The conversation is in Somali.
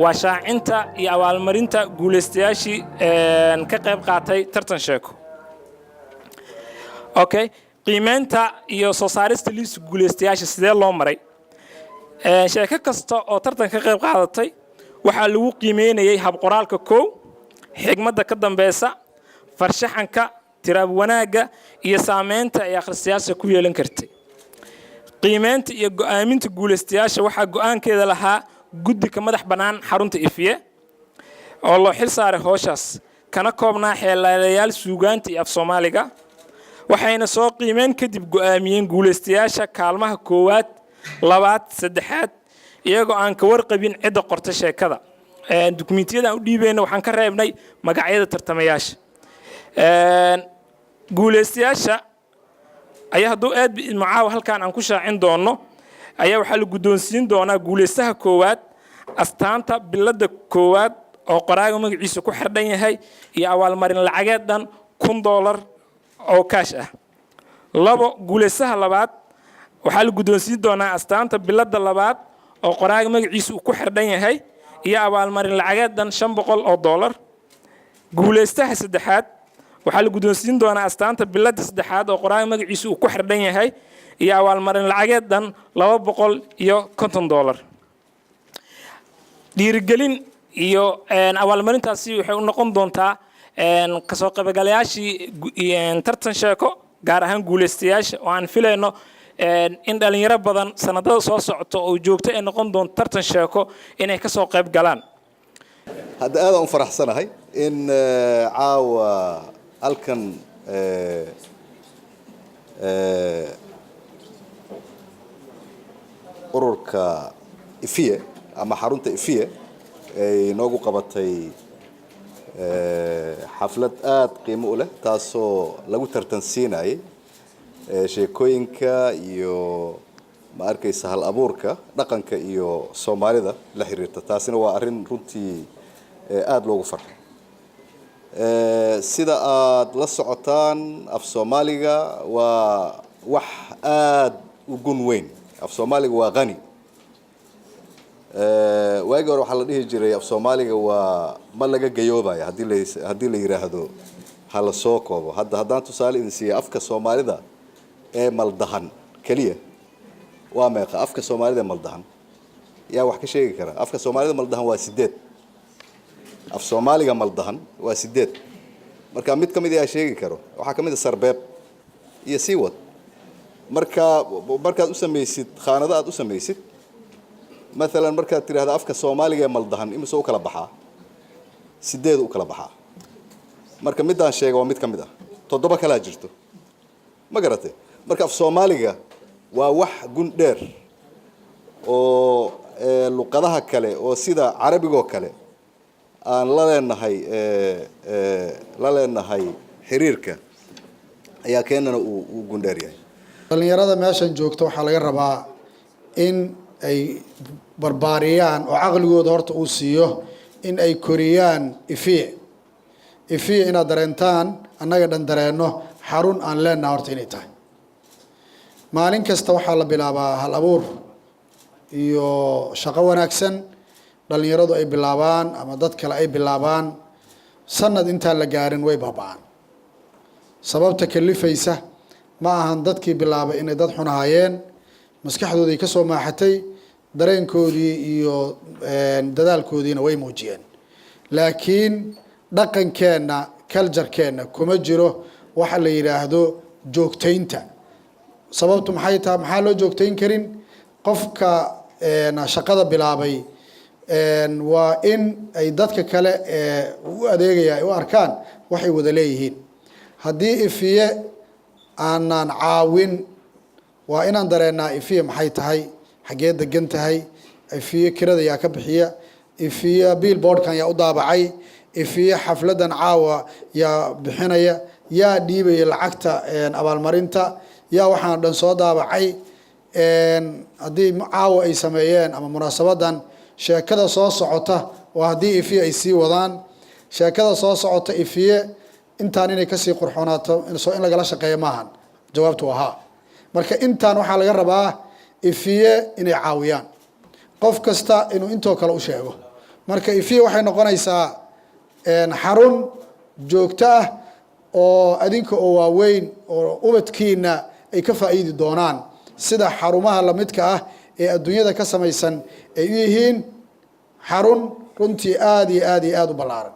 Waa shaacinta iyo abaalmarinta guulaystayaashii ka qayb qaatay tartan sheeko. Okay, qiimeynta iyo soo saarista liiska guulaystayaasha sidee loo maray? Sheeko kasta oo tartan ka qayb qaadatay waxaa lagu qiimeynayay habqoraalka kow, xigmadda ka dambeysa, farshaxanka, tiraab wanaagga iyo saameynta ay akhristayaasha ku yeelan kartay. Qiimeynta iyo go'aaminta guulaystayaasha waxaa go'aankeeda lahaa guddi ka madax bannaan xarunta Ifiye oo loo xil saaray howshaas, kana koobnaa xeelaalayaal suugaanta iyo af Soomaaliga. Waxayna soo qiimeyn kadib go'aamiyeen guulaystayaasha kaalmaha koowaad, labaad, saddexaad, iyagoo aan ka warqabin cidda qorta sheekada. Dukumiintiyada aan u dhiibayna waxaan ka reebnay magacyada tartamayaasha. Guulaystayaasha ayaa hadduu aad macaawa halkaan aan ku shaacin doono ayaa waxaa la guddoonsiin doonaa guulaystaha koowaad astaanta biladda koowaad oo qoraaga magaciisa ku xardhan yahay iyo abaalmarin lacageed dhan $1000 oo kaash ah. Labo, guulaystaha labaad waxaa la guddoonsiin doonaa astaanta biladda labaad oo qoraaga magaciisa uu ku xardhan yahay iyo abaalmarin lacageed dhan $500. Guulaystaha saddexaad waxaa la guddoonsiin doonaa astaanta biladda saddexaad oo qoraaga magaciisa uu ku xardhan yahay iyo abaalmarin lacageed dhan $250. Dhiirigelin iyo abaalmarintaasi waxay u noqon doontaa kasoo qaybgalayaashii tartan sheeko, gaar ahaan guulaystayaasha, oo aan filayno in dhalinyaro badan sanadada soo socto oo joogto ay noqon doonto tartan sheeko inay kasoo qayb galaan. Hadda aadaan u faraxsanahay in caawa halkan ururka Ifiye ama xarunta Ifiye ay noogu qabatay xaflad aada qiimo u leh, taasoo lagu tartansiinayay sheekooyinka iyo, ma arkaysa, hal abuurka dhaqanka iyo Soomaalida la xiriirta. Taasina waa arrin runtii aada loogu farxo. Sida aada la socotaan, af Soomaaliga waa wax aada u gun weyn. Af Soomaaliga waa qani. Waagii hore waxaa la dhihi jiray af Soomaaliga waa ma laga gayoobayo haddii la yidhaahdo ha la soo koobo. Hadda haddaan tusaale idin siiya, afka Soomaalida ee maldahan keliya waa meeqa? Afka Soomaalida ee maldahan yaa wax ka sheegi kara? Afka Soomaalida maldahan waa sideed. Af Soomaaliga maldahan waa sideed. Marka mid ka mid ayaa sheegi karo? Waxaa ka mid a sarbeeb iyo sii wad. Marka markaad u samaysid khaanado aad u samaysid, maalan markaad tidhahda afka Soomaaliga ee maldahan imise u kala baxaa? Sideed u kala baxaa. Marka middaan sheega waa mid ka mid ah, toddoba kalaa jirto, ma garatay? Marka af Soomaaliga waa wax gun dheer oo luqadaha kale oo sida Carabigoo kale aan la leenahay xiriirka ayaa keenana uu gundheer yahay. Dhallinyarada meeshan joogta waxaa laga rabaa in ay barbaariyaan oo caqligooda horta uu siiyo in ay koriyaan Ifiye. Ifiye inaad dareentaan, annaga dhan dareenno xarun aan leenaha horta inay tahay. Maalin kasta waxaa la bilaabaa hal abuur iyo shaqo wanaagsan dhallinyaradu ay bilaabaan ama dad kale ay bilaabaan. Sanad intaan la gaarin way baaba'aan. Sababta kalifaysa ma ahan dadkii bilaabay inay dad xun ahaayeen. Maskaxdoodii ka soo maaxatay, dareenkoodii iyo dadaalkoodiina way muujiyeen, laakiin dhaqankeenna, culture-keenna kuma jiro waxa la yidhaahdo joogtaynta. Sababtu maxay tahay? Maxaa loo joogtayn karin? Qofka shaqada bilaabay waa in ay dadka kale ee u adeegaya ay u arkaan waxay wada leeyihiin. Haddii Ifiye aanan caawin, waa inaan dareennaa Ifiye maxay tahay, xaggee degan tahay Ifiye, kirada yaa ka bixiya Ifiye, billboardkan yaa u daabacay Ifiye, xafladan caawa yaa bixinaya, yaa dhiibaya lacagta abaalmarinta, yaa waxaan dhan soo daabacay. Haddii caawa ay sameeyeen ama munaasabadan, sheekada soo socota oo haddii Ifiye ay sii wadaan sheekada soo socota, Ifiye intaan inay kasii qurxoonaato soo in lagala shaqeeyo maahan? Jawaabtu waa haa. Marka intaan waxaa laga rabaa Ifiye inay caawiyaan, qof kasta inuu intoo kale u sheego. Marka Ifiye waxay noqonaysaa xarun joogto ah oo adinka oo waaweyn oo ubadkiina ay ka faa'iidi doonaan, sida xarumaha lamidka ah ee adduunyada ka samaysan ay u yihiin xarun runtii aada iyo aada iyo aada u ballaaran.